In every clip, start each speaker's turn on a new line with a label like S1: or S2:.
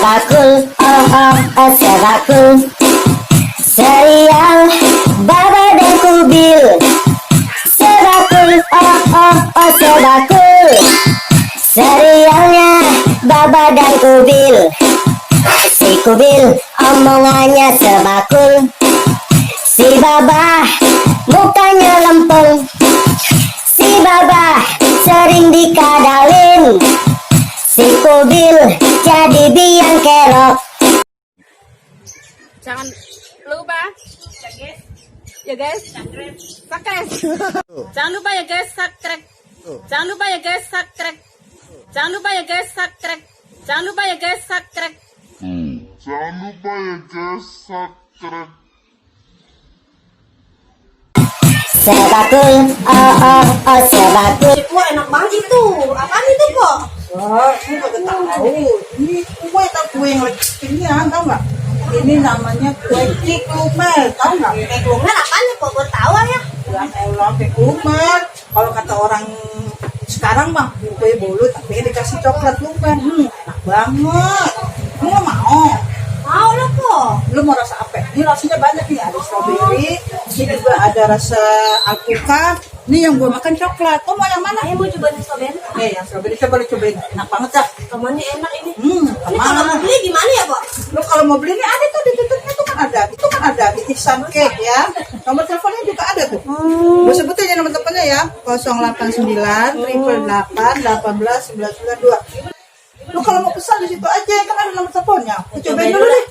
S1: Sebakul, sebakul. Serial Baba dan Kubil. Sebakul, sebakul. Serialnya Baba dan Kubil. Si Kubil omongannya sebakul, si Baba mukanya lempeng. Si Baba sering dikadalin, si Kubil jadi biang kerok.
S2: Jangan lupa ya guys, subscribe. Jangan lupa ya guys, subscribe. Jangan lupa ya guys, subscribe. Jangan lupa ya guys, subscribe. Jangan lupa ya guys, subscribe.
S3: Jangan lupa ya guys, subscribe.
S1: Sebakul, sebakul.
S4: Wah, enak banget itu. Apaan itu kok? Wah, ini kagak tahu. Ini kue tak kue yang ini tahu nggak? Ini namanya kue ciklumer, tahu nggak? Ciklumer apaan nih kok? Baru tahu ya. Ya elah, ciklumer. Kalau kata orang sekarang mah kue bolu tapi dikasih coklat lumer. Enak banget. Lu nggak mau? Mau lah kok. Lu mau rasa apa? Ini rasanya banyak nih. Ada strawberry, ini juga ada rasa alpukat. Ini yang gue makan coklat. Oh, mau yang mana?
S2: Mau cobain strawberry?
S4: Yang strawberry coba lu cobain. Enak banget dah.
S2: Temannya enak ini.
S4: Ini kalau mau beli di mana ya, Pak? Lu kalau mau beli ini ada tuh di tutupnya tuh kan ada. Itu kan ada di Ihsan Cake ya. Nomor teleponnya juga ada tuh. Gue sebutin ya nomor teleponnya ya. 089 888 18 992. Lu kalau mau pesan di situ aja kan ada nomor teleponnya. Cobain dulu deh.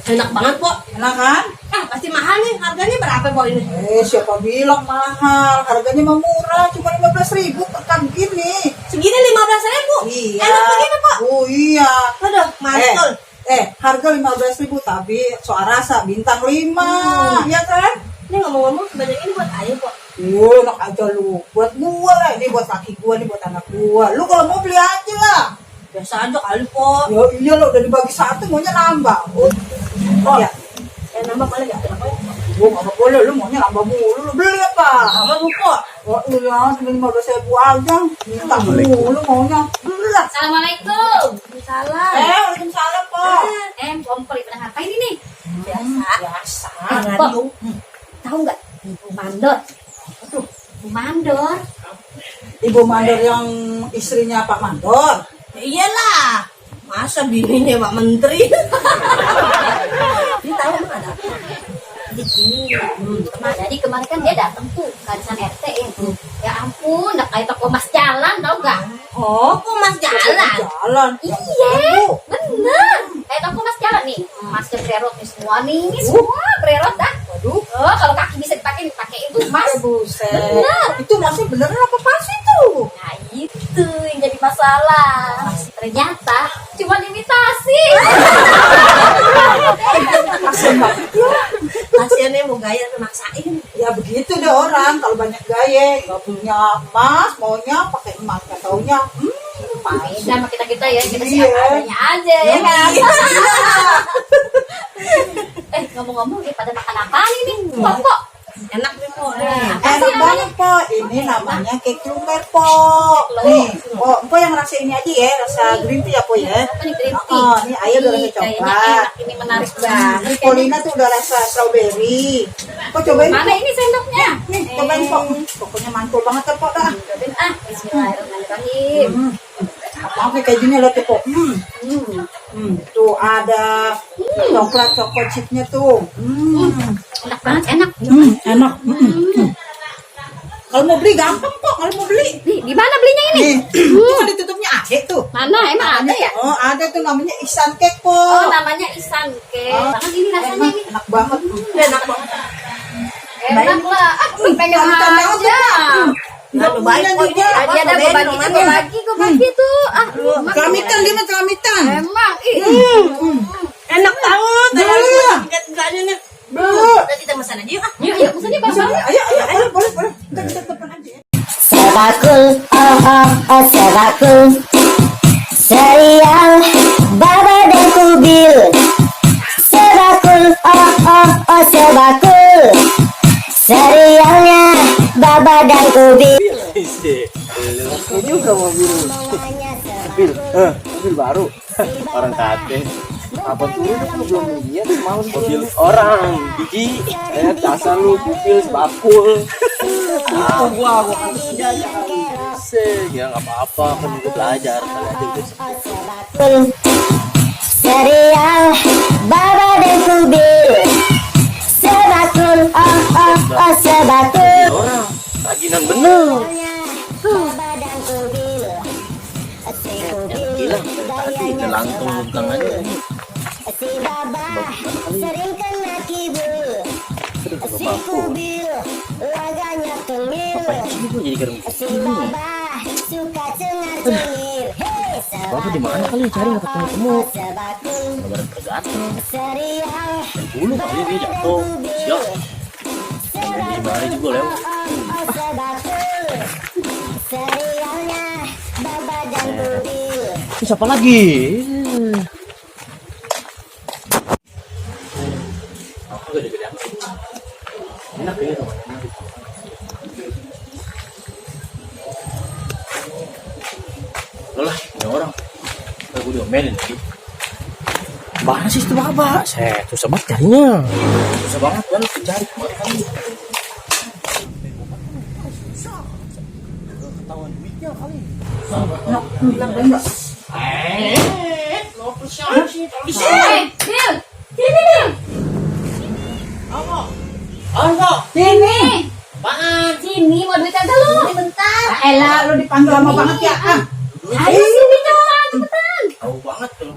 S2: Enak banget kok.
S4: Enak kan?
S2: Pasti mahal nih. Harganya berapa kok ini?
S4: Siapa bilang mahal? Harganya mah murah, cuma 15.000 pekan gini.
S2: Segini 15.000.
S4: Iya.
S2: Enak begini kok.
S4: Oh iya.
S2: Aduh, mantul.
S4: Harga 15.000 tapi soal rasa bintang 5, ya kan?
S2: Ini ngomong-ngomong sebanyak ini buat ayah kok.
S4: Enak aja lu. Buat gua lah, ini buat laki gua, ini buat anak gua. Lu kalau mau beli aja lah.
S2: Biasa aja kali kok.
S4: Ya iya lo udah dibagi satu maunya nambah. Ya.
S2: Nambah boleh nggak?
S4: Gua nggak boleh, lu maunya nambah mulu, lu beli apa?
S2: Sama bu kok.
S4: Oh iya, cuma 15.000 aja. Minta mulu maunya. Beli lah.
S5: Assalamualaikum.
S2: Salah.
S4: Waalaikumsalam kok.
S5: Komplit pada apa ini nih?
S4: Biasa.
S5: Kok? Tahu nggak Ibu Mandor? Ibu Mandor.
S4: Ibu Mandor yang istrinya Pak Mandor.
S2: Ya iyalah. Masa bininya Pak Menteri? Ini tahu emang ada apa?
S5: Jadi gini, jadi kemarin kan dia datang tuh ke arisan RT ya. Ya ampun, udah kayak toko mas jalan tau nggak?
S2: Oh, kok mas jalan?
S4: Jalan.
S5: Iya, bener. Kayak toko mas jalan nih. Masker bererot nih semua nih, ini semua bererot dah.
S4: Waduh.
S5: Oh, kalau kaki bisa dipakai itu mas.
S4: Buset.
S5: Bener.
S4: Itu masih beneran apa palsu itu?
S5: Nah itu yang jadi masalah. Ternyata cuma imitasi.
S4: Kasian banget.
S2: Kasiannya mau gaya maksain.
S4: Ya begitu deh orang kalau banyak gaya, nggak punya emas, maunya pakai emas, nggak taunya.
S5: Beda sama kita ya, kita sih
S4: Iya.
S5: adanya aja ya kan.
S4: Iya.
S5: Ngomong-ngomong pada makan apa ini? Kok?
S2: Enak nih kok.
S4: Enak banget po. Ini namanya cake lumer po. Nih, po yang rasa ini aja ya, rasa green tea ya po ya.
S5: Apa nih green tea?
S4: Oh, ini ayah udah rasa
S5: Kayaknya
S4: coklat.
S5: enak, ini menarik banget.
S4: Ini Polina tuh udah rasa strawberry. Po cobain
S5: Mana
S4: po.
S5: ini sendoknya?
S4: Nih, cobain po. Pokoknya mantul banget kan po dah.
S5: Cobain Bismillahirrahmanirrahim.
S4: Maaf ya, kayak gini lihat tuh po. Tuh ada coklat choco chipnya tuh.
S5: Enak banget, enak.
S4: Enak. Kalau mau beli gampang kok, kalau mau beli.
S5: Nih, di mana belinya ini?
S4: Nih, itu kan ditutupnya ade tuh.
S5: Mana? Emang ada ya?
S4: Oh, ada tuh namanya Ihsan Cake po.
S5: Oh, namanya Ihsan Cake. Banget ini rasanya ini.
S4: Enak banget.
S2: Enak banget.
S5: Enak lah. Pengen aja.
S2: Nah, baik kok ini.
S5: Tadi ada gue bagi tuh.
S4: Kelamitan dia mah kelamitan.
S5: Emang,
S2: Enak banget.
S4: Iya.
S2: Enggak nih.
S4: Belum.
S2: Kita pesan aja yuk.
S5: yuk, pesannya bapak.
S4: Ayo, boleh. Kita telepon aja ya.
S1: Sebakul, sebakul. Serial Baba dan Kubil. Sebakul, sebakul. Serialnya Baba dan Kubil.
S4: Ini juga mobil.
S1: Semuanya sebakul.
S6: Mobil baru. Orang kate. Apa tuh lu belum lihat semalam mobil orang biji dasar lu mobil sebakul. Gua kan kerja ya nggak apa-apa kan juga belajar kali aja gitu.
S1: Serial Baba dan Kubil. Sebakul, sebakul.
S6: Orang rajinan bener.
S1: Baba dan Kubil.
S6: Gila tadi udah langsung bukan aja.
S1: Si Baba sering kena kibul. Si Kubil laganya tengil.
S6: Ini gua jadi keren.
S1: Si Baba suka cengar-cengir.
S6: Bapak di mana kali cari nggak ketemu?
S1: Sebakul
S6: Kabar tergantung.
S1: serial
S6: Dulu kali dia jatuh. Siap. Di mari juga lewat.
S1: sebakul serialnya Baba dan Kubil.
S6: Siapa lagi? Aku gede-gede amat. Enak ini tuh. Loh, ini orang. Aku diomelin lagi. Mana sih itu Bapak? Saya susah banget carinya. Susah banget kan cari kemarin kali. Ketahuan duitnya kali.
S4: Bilang enggak.
S5: Bil, sini.
S4: Sini.
S5: Apaan? Sini, mau duit kagak lu? Bentar.
S4: Elah, lu dipanggil lama banget ya.
S5: Ayo sini cepetan.
S6: Tahu banget tuh.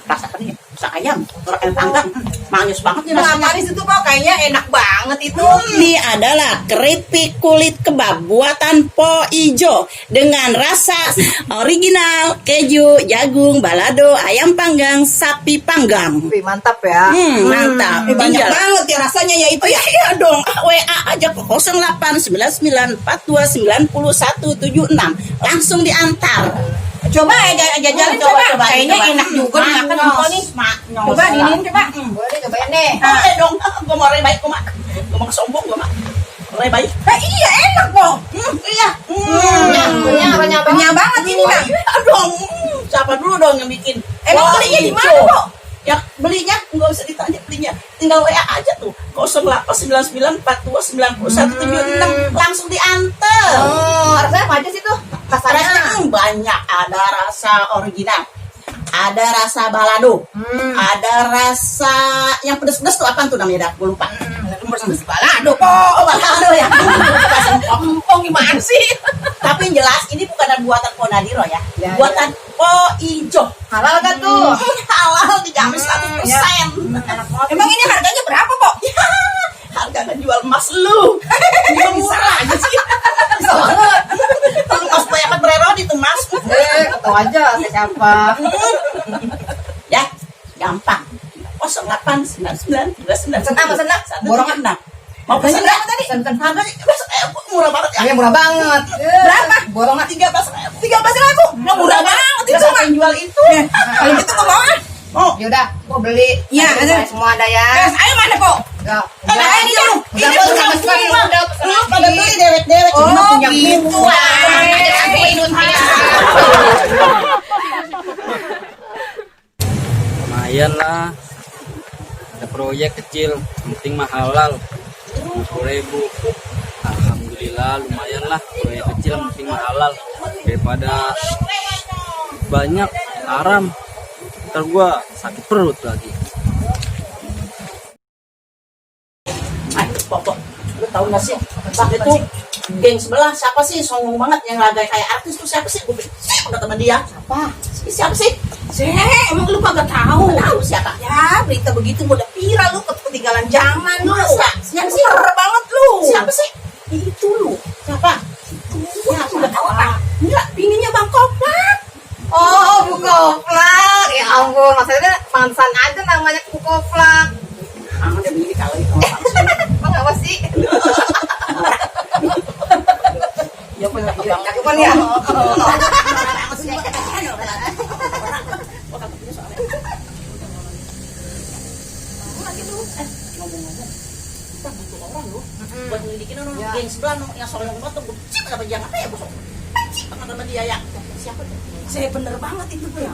S4: Rasa apa nih? Rasa ayam, orang panggang. Manis banget nih rasanya.
S7: Manis itu kok kayaknya enak banget itu. Ini adalah keripik kulit kebab buatan Po Ijo dengan rasa original keju, jagung, balado, ayam panggang, sapi panggang.
S4: Wih, mantap ya.
S7: Mantap. Banyak banget ya rasanya ya itu. Ya iya dong. WA aja ke 0899429176. Langsung diantar.
S4: Coba jalan coba.
S7: Kayaknya enak juga makan empon nih.
S4: Coba dinin coba.
S5: Boleh cobain deh.
S7: Boleh dong. Gue mau baik gue mah. Gue mau sombong gue mah. Baik. Iya enak kok. Iya.
S5: Kenyang
S7: banget ini kan. Dong. Siapa dulu dong yang bikin? Emang belinya di mana kok? Ya belinya nggak usah ditanya belinya. Tinggal WA aja tuh. 0899429176 langsung diantar.
S5: Oh, rasanya apa aja sih tuh?
S7: Rasanya banyak. Ada rasa original. Ada rasa balado. Ada rasa yang pedas-pedas tuh apa tuh namanya? Gue lupa. Pedas balado kok. Balado ya. Empong gimana sih? Tapi yang jelas ini bukan buatan Po Nadiro ya. Buatan Po Ijo.
S5: Halal kan tuh?
S7: Halal dijamin 100%.
S4: Emang ini harganya berapa, Pok?
S7: Ya, harga jual emas lu. Ini murah aja sih. Bisa banget. Kalau mas banyak bererodi tuh mas.
S4: Tahu aja saya siapa.
S7: Ya, gampang. 0899
S4: Senang.
S7: borongan 6. Mau pesen berapa tadi? Harganya murah banget ya.
S4: Murah banget.
S7: Berapa?
S4: Borongan
S7: 13.000. Nggak murah banget itu sama yang jual itu.
S4: Kalau gitu kok mau ah?
S7: Oh,
S5: Yaudah, mau beli.
S4: Iya, ada.
S5: Semua ada ya.
S4: Ayo mana, Pok?
S5: Ya,
S7: ada ini dong. Ini
S5: udah,
S7: tuh
S5: udah,
S7: kamu
S5: udah,
S7: semua.
S5: udah,
S7: Lu pada beli dewek-dewek.
S4: Oh,
S7: Cuma punya
S4: gitu.
S7: gua.
S8: Lumayan lah, ada proyek kecil, penting mah halal, 50.000. Alhamdulillah lumayan lah, proyek kecil penting mah halal daripada banyak haram. Ntar gua sakit perut lagi.
S7: Pokok, lu tahu nggak sih? Waktu itu geng sebelah siapa sih songong banget yang lagai kayak artis tuh siapa sih? Gue kata sama dia. Siapa sih? Emang lu kagak tahu? Tahu siapa?
S4: Ya, berita begitu udah viral lu ketinggalan zaman lu.
S7: Masa? Siapa sih?
S4: Parah banget lu.
S7: Siapa sih? Itu lu. Siapa? Ya, aku udah tahu apa? Enggak, bininya Bang Koplak.
S5: oh, Bu Koplak. Ya ampun, maksudnya pansan aja namanya Bu Koplak.
S7: Ah, udah bini kali.
S5: Emang apa sih?
S7: Ya punya yang
S5: Cakupan ya?
S7: kita butuh orang loh buat ngelidikin geng sebelah yang sombong banget tuh benci banget sama dia apa ya bosok benci banget sama dia ya siapa tuh saya bener banget itu bu ya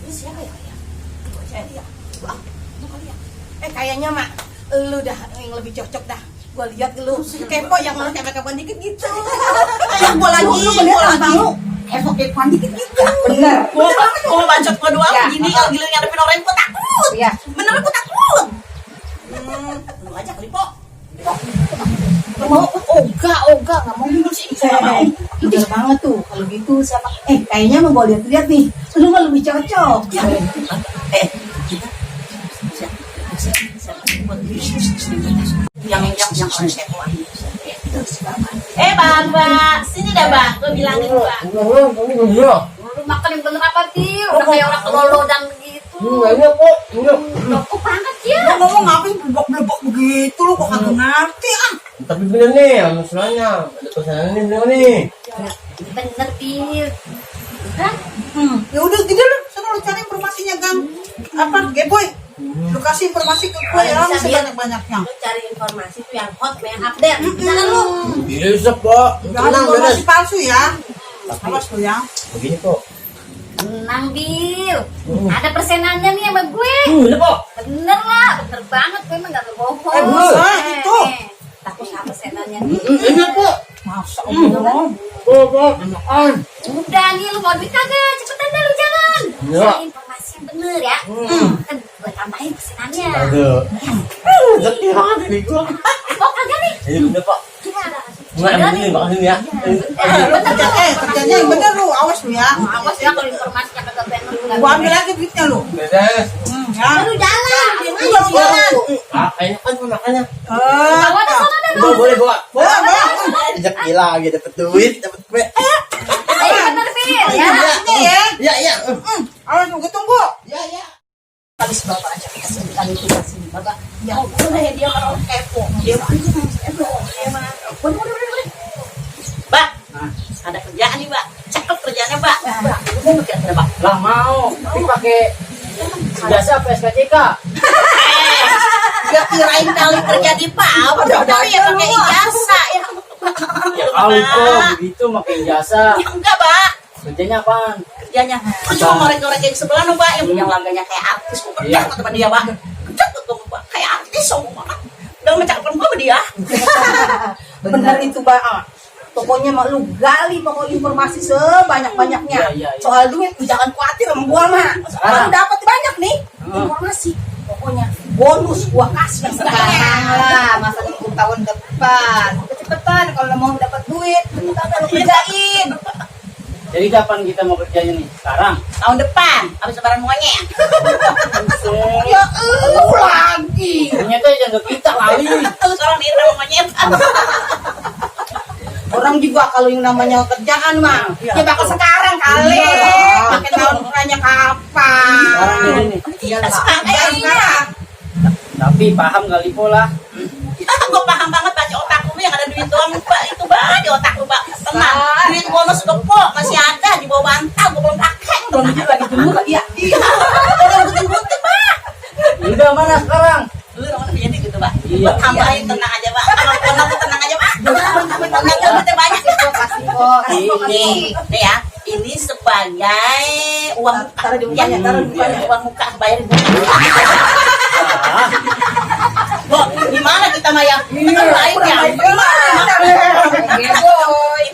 S7: ini siapa ya itu saya dia itu kali ya
S4: Kayaknya mak lu dah yang lebih cocok dah. Gua lihat lu kepo yang lu kepo dikit gitu.
S7: yang gua lagi
S4: kepo dikit gitu. Bener.
S7: gua bacot gua doang gini kalau giliran ngadepin orang gua takut
S4: Iya.
S7: bener gua takut lu aja Lipo
S4: Mau oga nggak mau minum sih. Bener banget tuh kalau gitu siapa? Kayaknya mau lihat nih. Lu mah lebih cocok.
S7: yang orang sewa Bang, sini dah Bang, gue bilangin Bang.
S5: Lu makan yang bener apa sih? Udah kayak orang kelolo dan begitu. Kok banget ya?
S4: Lu ngomong ngapain blebok begitu lu kok kagak ngerti ah.
S6: Tapi bener nih, masalahnya ada pesanan nih bener nih.
S5: Bener, Pil. Hah?
S4: Ya udah gitu lu, sana lu cari informasinya Gang. Apa? Geboy. Lu kasih informasi ke gue ya sebanyak-banyaknya.
S5: Lu cari informasi tuh yang hot, yang update. Bisa kan lu?
S6: Bisa kok,
S4: Jangan
S6: tenang bener.
S4: informasi palsu ya. Awas lu ya.
S6: Begini kok.
S5: Tenang, Bil. Ada persenannya nih sama gue.
S6: Bener kok.
S5: Bener lah, bener banget. Gue emang gak berbohong.
S4: buset, itu.
S5: Takut sama persenannya nih.
S6: Bener kok.
S4: Masa Allah.
S6: Kok, enakan.
S5: Udah nih, lu mau duit kagak? Cepetan dah lu jalan.
S6: Ya.
S5: Cari informasi yang bener ya. Kan gue tambahin persenannya.
S6: Aduh. Sedih banget ini gua.
S5: Kok kagak nih?
S6: Iya bener pak.
S5: Kita ada kasih.
S6: Nggak, yang penting makasih ya.
S4: Lu kerjanya yang bener lu, awas lu ya.
S5: Awas ya kalau informasinya kagak bener. lu nggak
S4: Gua ambil
S5: bener.
S4: lagi duitnya lu.
S6: Beres.
S4: Ya.
S5: Lu jalan.
S4: Jalan.
S6: Kayaknya kan makanya.
S5: Bawa dah sana dah.
S6: Boleh bawa.
S4: Boleh.
S6: Rezeki lagi dapet duit, dapet kue.
S5: Ayo bener, Bil. Ya.
S4: Ini ya.
S6: Ya ya.
S4: Awas lu tunggu.
S6: Ya ya.
S7: Habis bapak aja kasih kali itu kasih bapak ya udah ya dia kalau kepo dia kepo emang boleh Mbak ada kerjaan nih Mbak cakep kerjaannya Mbak mau kerja Mbak
S8: Lah mau, tapi pakai jasa apa SKCK?
S7: ya kirain kali kerja di PAU tapi ya pakai ijazah ya
S8: Ya kali kok begitu pakai jasa.
S7: ya enggak Mbak
S8: Kerjanya apaan?
S7: kerjanya cuma ngorek-ngorek yang sebelah no Mbak yang langganya kayak artis gue kerja sama teman dia Mbak kerja tuh Mbak kayak artis sombong banget udah mencakapkan gue sama dia
S4: Bener itu, Mbak. Pokoknya mak lu gali pokok informasi sebanyak-banyaknya.
S8: Iya.
S4: Soal duit lu jangan khawatir sama gua mah. Sekarang dapat banyak nih informasi. Pokoknya bonus gua kasih sekarang lah, masa nunggu tahun depan. Cepetan kalau mau dapat duit, cepetan lu kerjain.
S8: Jadi kapan kita mau kerjanya nih? Sekarang?
S7: tahun depan habis lebaran monyet
S4: Ya lu lagi.
S8: Ternyata jaga kita kali.
S7: terus orang di rumah monyet
S4: Orang juga kalau yang namanya kerjaan mah, ya bakal sekarang kali. Makin tahun depannya kapan?
S8: Sekarang ini nih.
S4: Sekarang.
S8: Tapi paham kali pola.
S7: gue paham banget baca otak lu yang ada duit doang Mbak itu Mbak di otak lu Mbak tenang duit bonus gepok masih ada di bawah bantal gue belum pakai
S4: Belum lagi dulu ya.
S7: iya udah butuh Mbak
S8: Udah mana sekarang?
S7: lu orang punya duit gitu Mbak
S8: Iya.
S7: gue tambahin tenang aja Mbak kalau bonus tenang aja Mbak tenang banyak nih ya ini sebagai uang muka
S4: Taruh di mukanya, taruh di mukanya.
S7: uang muka bayarin gue gimana kita mah ya kita kan baik ya kita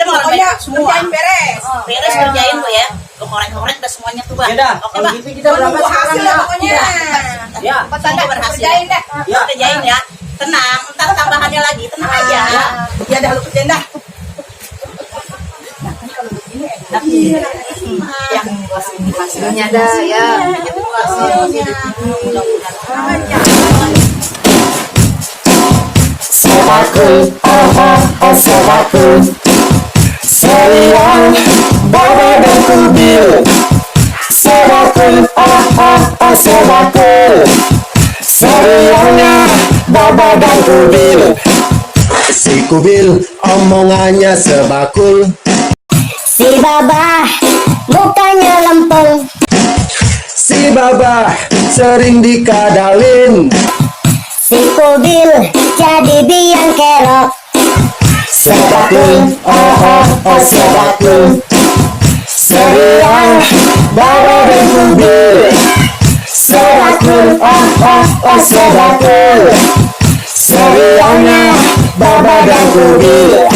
S7: mau orang baik semua
S4: Kerjain beres.
S7: beres kerjain tuh ya lu korek-korek udah semuanya tuh Bang
S8: Yaudah,
S7: oke
S8: kalau
S7: Bang
S8: gitu kita berangkat
S4: Tunggu
S8: sekarang
S4: hasil
S8: ya.
S4: pokoknya.
S8: Ya.
S7: semoga berhasil
S4: Kerjain deh.
S7: ya kerjain ya tenang ntar tambahannya lagi tenang aja
S4: Ya dah lu kerjain dah.
S7: yang
S5: Hasilnya dah ya.
S1: Sebakul, sebakul. Serial Baba dan Kubil. Sebakul, sebakul. Serialnya Baba dan Kubil.
S9: Si Kubil omongannya sebakul.
S1: Si Baba mukanya lempeng.
S9: Si Baba sering dikadalin.
S1: Si Kubil kubil jadi biang kerok. Sebakul, oh sebakul, seriang Baba dan kubil. Sebakul, oh sebakul, seriangnya Baba dan kubil.